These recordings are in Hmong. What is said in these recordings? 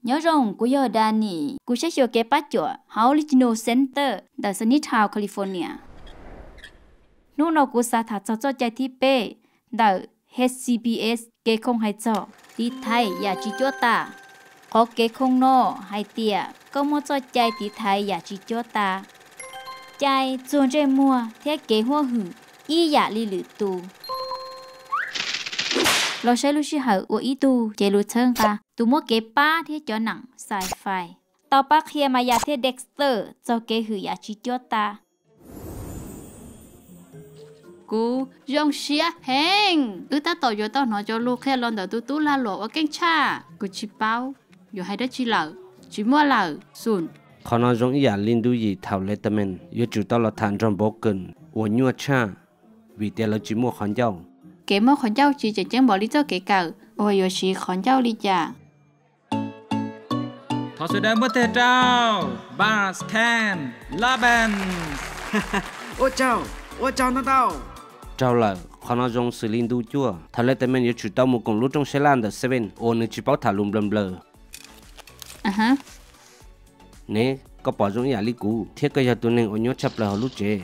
Nyob zoo, kuv yog Danny, kuv saib xyuas kev pab cuam hauv Regional Center ntawm Sunnytown, California. Hnub no kuv xav tham txog txoj cai thib peb ntawm H C P S kev khoo hais txog tiv thaiv yam tsis cuab tas. Qhov kev khoo no hais tias koj muaj txoj cai tiv thaiv yam tsis cuab tas. Cai txuag ntsej muag thiab kev huab hwm ib yam li lwm tus. Los saib lub sij hawm uas ib tug cev lus txhawb nqa tus muab kev pab thiab cov neeg sci-fi tau pab qhia Maya thiab Dexter txog kev hwm yam tsis cuab tas. Kuv zoo siab heev, wb tab tom yuav tau hnov cov lus qhia los ntawm tus tub lag luam uas keej tshaj. Kuv tsis paub yuav hais dab tsi lawm, tsis muaj lawm, xum. Qhov no zoo ib yam li ntu yim thaum Letterman yuav tsum tau los tham nrog Boken uas nyuaj tshaj vim tias lawv tsis muaj qhov ncauj. Kev muaj qhov ncauj tsis tseem ceeb npaum li txoj kev kawm uas yuav siv qhov ncauj li cas. Thov sawv daws muab tes rau. Bars, Ken, Laban. Ua tsaug, ua tsaug ntau ntau. Raug lawm, qhov no zoo xws li ntu cuaj thaum Letterman yuav tsum tau mus koom lub rooj sab laj ntawm Seven uas nws tsis paub tham lus nplawm nplawm. Ne, koj pom zoo ib yam li kuv, thiab koj yog tus neeg uas nyuaj tshaj plaws hauv lub tsev.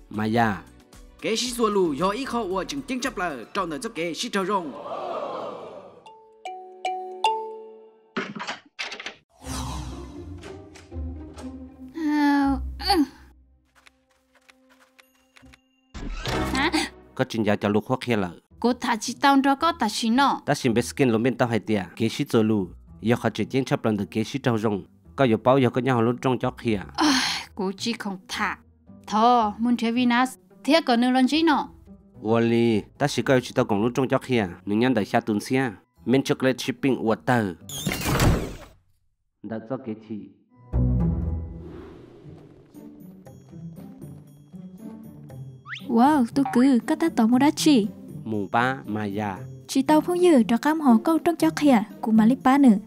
Maya. Kev sib txuas lus yog ib qho uas tseem ceeb tshaj plaws rau ntawm txoj kev sib raug zoo. Koj tsis nco cov lus qhuab qhia lawm? Kuv tham tsis tau nrog koj tam sim no. Tab sis Baskin los npe tau hais tias kev sib txuas lus yog qhov tseem ceeb tshaj plaws ntawm kev sib raug zoo. Koj yuav paub yog koj nyob hauv lub rooj cob qhia. Kuv tsis khoom tham. Thov mus nrhiav Venus thiab kom nws los ntsib no. Ua li, tab sis koj yuav tsum tau koom lub rooj cob qhia, nws nyob ntawm xya tus ntxhiab. Mint chocolate shipping ua tawg ntawm txoj kev chim. Wow, tus kwv, koj tab tom mus dab tsi? Mus pab Maya. Tsis tau phooj ywg, rov qab mus hauv koj rooj cob qhia, kuv mam li pab nws.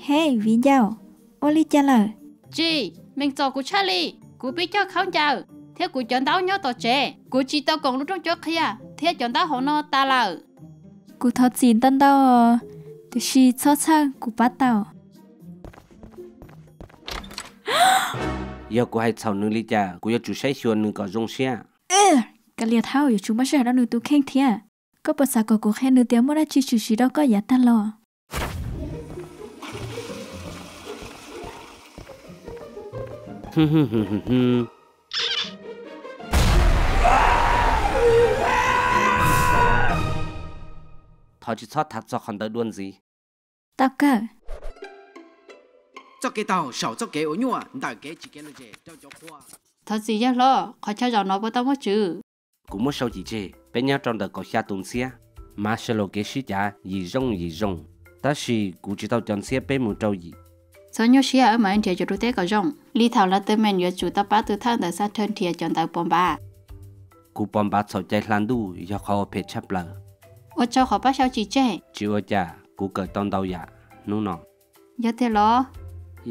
Hej, viv ncaus, ua li cas lawm? Tsis, Meej txom kuv tshaj li. Kuv pib coj khaub ncaws thiab kuv cov ntaub nyob tom tsev. Kuv tsis tau koom lub rooj cob qhia thiab cov ntaub hauv no tas lawm. Kuv thov txim ntau ntau, tiam sis txhob txhawj, kuv pab tau. Yog kuv hais txhaum nws li cas, kuv yuav tsum saib xyuas nws kom zoo siab. Kav liam, thov yuav tsum muab sij hawm rau nws tus kheej thiab. Koj puas xav kom kuv qhia nws tias muaj dab tsi tshwm sim rau koj yav tag los? Thov tsis txhob tham txog qhov ntawd dua ntxiv. Tau kawg. Txoj kev taug saum txoj kev uas nyuaj ntawm kev tsim kev lom zem rau cov qhua. Thov txim yawg hlob, qhov chaw zaum no puas tau muaj tswv? Kuv muab sau cim tseg, peb nyob rau ntawm kaum xya tus ntxhiab. Mas sawv los kev sib cav yim zoo yim zoo, tab sis kuv tsis tau cov ntxhiab peb mus rau yim. Txhob nyuaj siab, wb mam nrhiav cov rau teb kom zoo. Li thaum Letterman yuav tsum tau pab tus thawj ntawm Saturn nrhiav cov ntawv pov npav. Kuv pov npav txhaum cai hla ntuj yog qhov uas phem tshaj plaws. Ua tsaug qhov pab sau cim tseg. Tsis ua cas, kuv kawm tau ntau yam hnub no. Yog tiag los?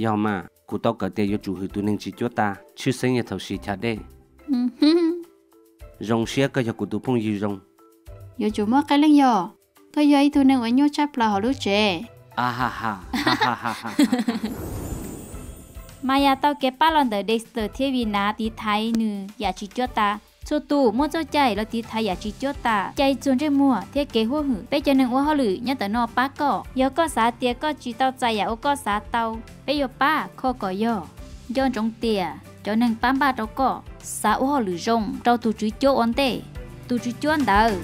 Yog mas, kuv tau kawm tias yuav tsum hwm tus neeg tsis cuab tas, tshwj xeeb yog thaum siv chav dej. Zoo siab koj yog kuv tus phooj ywg zoo. Yuav tsum muaj qee leej yog. Koj yog ib tug neeg uas nyuaj tshaj plaws hauv lub tsev. Maya tau kev pab los ntawm Dexter thiab Vina tiv thaiv nws yam tsis cuab tas. Txhua tus muaj txoj cai los tiv thaiv yam tsis cuab tas. Cai txuag ntsej muag thiab kev huab hwm, peb cov neeg ua hauj lwm nyob ntawm no pab koj. Yog koj xav tias koj tsis tau txais yam uas koj xav tau, peb yuav pab kho kom yog. Nco ntsoov tias cov neeg pab npaj rau koj xav ua hauj lwm zoo rau tus tswv cuab ua ntej. Tus tswv cuab ntawd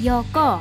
yog koj.